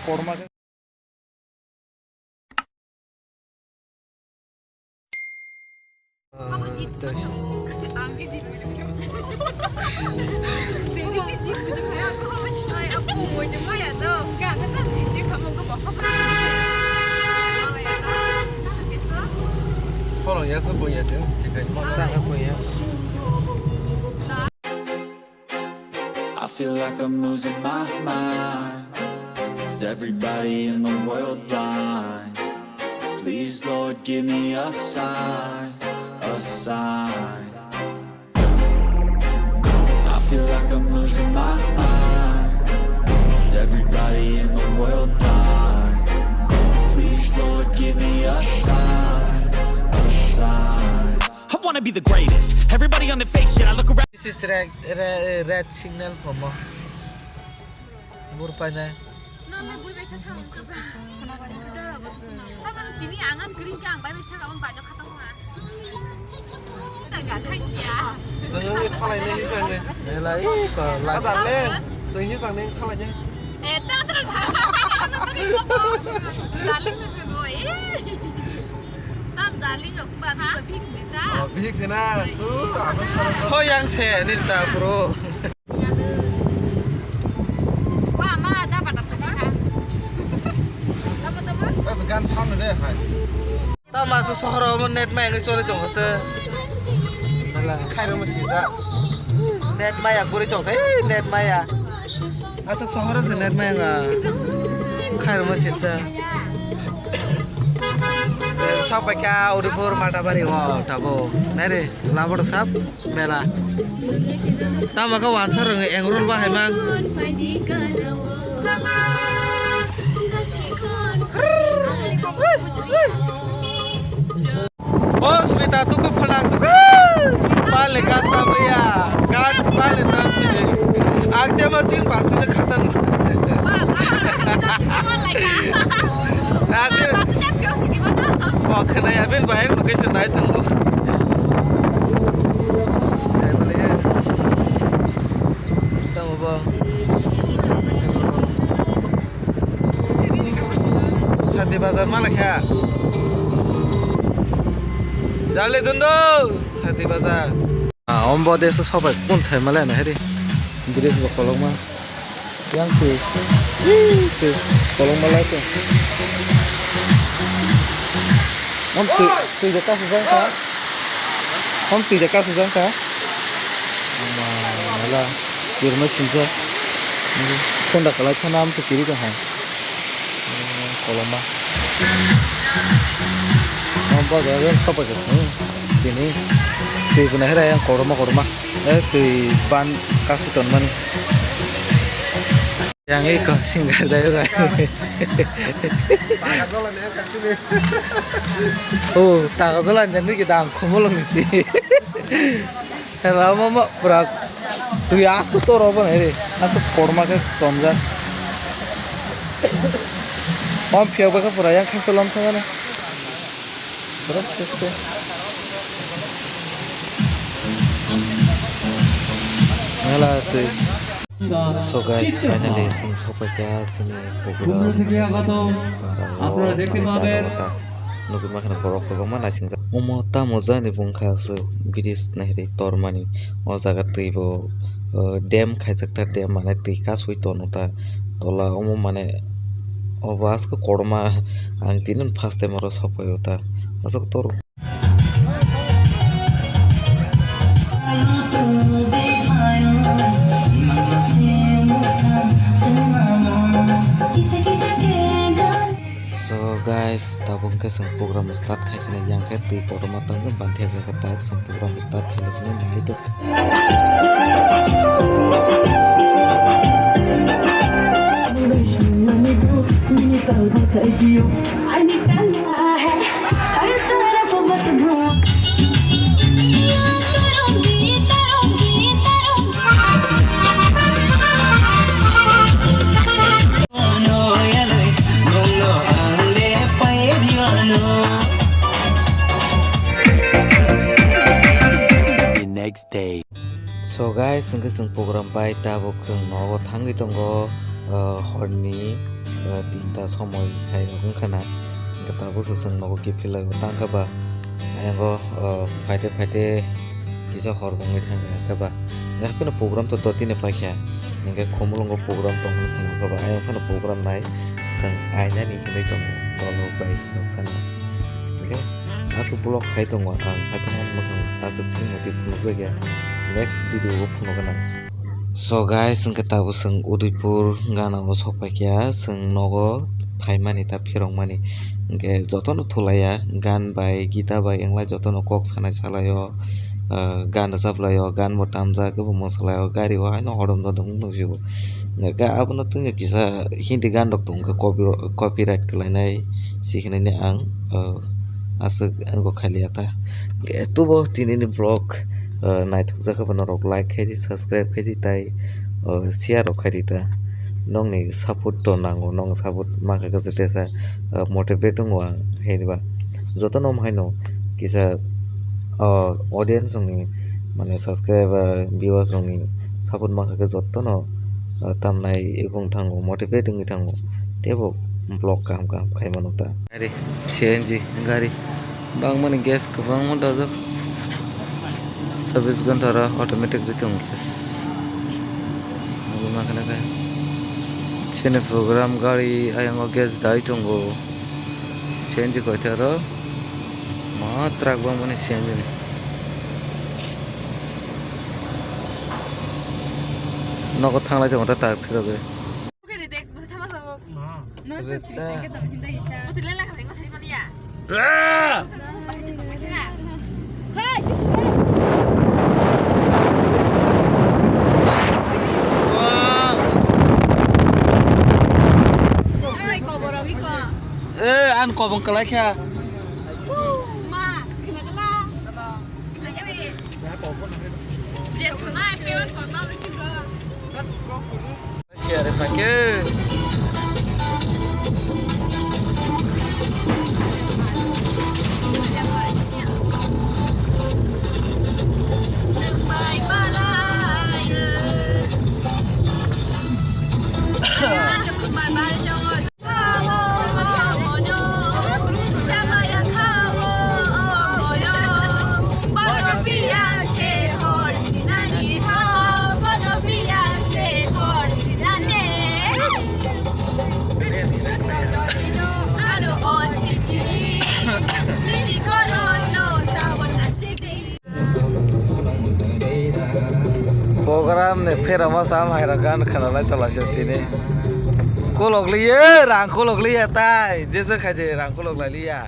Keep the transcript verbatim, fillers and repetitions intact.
Korma khe. Ah, tei. Follow ya, sa buya de, sikai mo. Ta ka buya. I feel like I'm losing my mind. Is everybody in the world blind? Please, Lord, give me a sign, a sign. I feel like I'm losing my mind. Is everybody in the world blind? Please, Lord, give me a sign, a sign. I wanna be the greatest. Everybody on the fake shit. I look around. This is red, red, red signal, komo. Burpaina. Nang le bui bai kha thang. Tini angan green khe ang bai bai thang ang banyo kha tong ha. Tang ga thang ya. Tang ga thang ya. Nela i ko la. Ada le. Tang hi tang neng khala je. Eh, ta ta ta. Darling le bo. Eh. Tam darling rok ba tu big ni ta. Oh, big sina. Tu, aku. Ho yang se ni ta, bro. Wa ma da ba da ba. Tamo tamo. That's a gun sound there, hai. Tamo so sohor o net mai ni sore jong se. Khairo mo sija. Net mai ya guri jong se. Net mai ya. Aswk sohor se net mai ya. Khairo mo sija. Sok paikha Udipur Matabari o tabo. Nai re. Lama rok sab mela. Tamo khe wansa rok engrol bahai mang. O Smita tuku phanang suk. Pale gan tamliya. Gan pale tam sini. Agde ma sin ba sini khatang. Ate. O khana ya ben bai location nai tongo. Sai bole. Tamo bo. Sati bazar mana kha? Jale dundo. Sati bazar. Ah, ombo deso sobai kun sai male na heri. Bridge bo kolokma. Yang twi. Ih, twi. Kolokma lai twi. Om twi, twi de kasu jang ka. Om twi de kasu jang ka. Ama, mala. Kirma sinja. Konda kalai khana am se kiri ka hai. Koloma. Ang bazar o sopai ka sini. Tini. Twi bo nahira yang koroma koroma. Eh, twi ban kasu tonmani. Yang iko singa dai rai. Oh, taga jalan jani kita ang khumulung si. Hela mama pura twi asko toro bana re. Asko korma ke tonjak. Om phiya baka pura yang khasa lom thangana. Pura siste. Hela twi. So guys, finally chwng sokpaikha chini program. Nugwi mankha borok kwbangma naisingjak. Omo tamo jani bungkha aswk bridge nairwi tormani. O jaga twi bo, o, dam khaijak ta, dam mane twi kasui tono ta tola omo mane. Obo aswk kotorma, ang tini first time oro sokpai o ta aswk toro. So guys, tabuk hwnkhe chwng program start khaisina, yang khe twi kotorma tangwi banthajak, tak chwng program start khaisina nai tong. The next day. So guys, hwnkhe chwng program bai tabuk chwng nogo thangwi tongo. Ah, horni, ah, tinta somoi hai rok wngkha na, hwnkhe tabukse chwng nogo kiphilwi tangkha ba, ayang o, ah, phaite phaite kisa hor wngwi thangkha ba, hwnkhe hapheno program to dotino paikha, hwnkhe Khumulwngo program tong hwnwi khwnakha ba, ayang phano program nai chwng ainani hinwi tongo dol rok bai nuksa no, hwnkhe aswk vlog khai tongo ang, hapheno mwkhang aswk tei motif phunukjakya, next video o phunukgwna. So guys, hwnkhe tabuk chwng Udaipur gana o sok paikha, chwng nogo phaimani ta phirokmani. Hwnkhe jotono thulaiya, gan bai, gita bai, wnglai jotono kok sanai salaio, ah, gan rwchap laio, gan bo tamjak, abo mwsalaio, gari o haino hodom dodom wng nukjio. Hwnkhe abono twino kisa Hindi gan rok tongkha, copy, copyright kwlainai si hinwi ang, ah, aswk wngkha khaliya ta. Hwnkhe tubo tinini vlog, ah, naithokjak khe norok like khaidi, subscribe khaidi, tai, ah, share rok khaidi ta. Nokni support to nango, nokni support mankha khe teisa, ah, motivate wngo ang, haiba jotono haino kisa, ah, audience rokni, mane, subscriber, viewers rokni support mankha khe jotono, ah, tamnai wng thango, motivate wngwi thango, teibo vlog kaham kaham khai mano ta. Gari, C N G gari. Bangmani gas kwbangma dajak. Chobbish ghonta oro automatic ri tongo gas. Nugwi mankha na khe. Chini program gari ayang o gas dai tongo. C N G koitha oro. Ma truck bangmani C N G ni. Nogo thanglai tongo ta tak phirogwi. Eh, an kobong kalai kha. Program ni phera masa am hai rok gan khana lai tola se tini. Kolok liye, rang kolok liya tai. Jesu khai je rang kolok lai liya.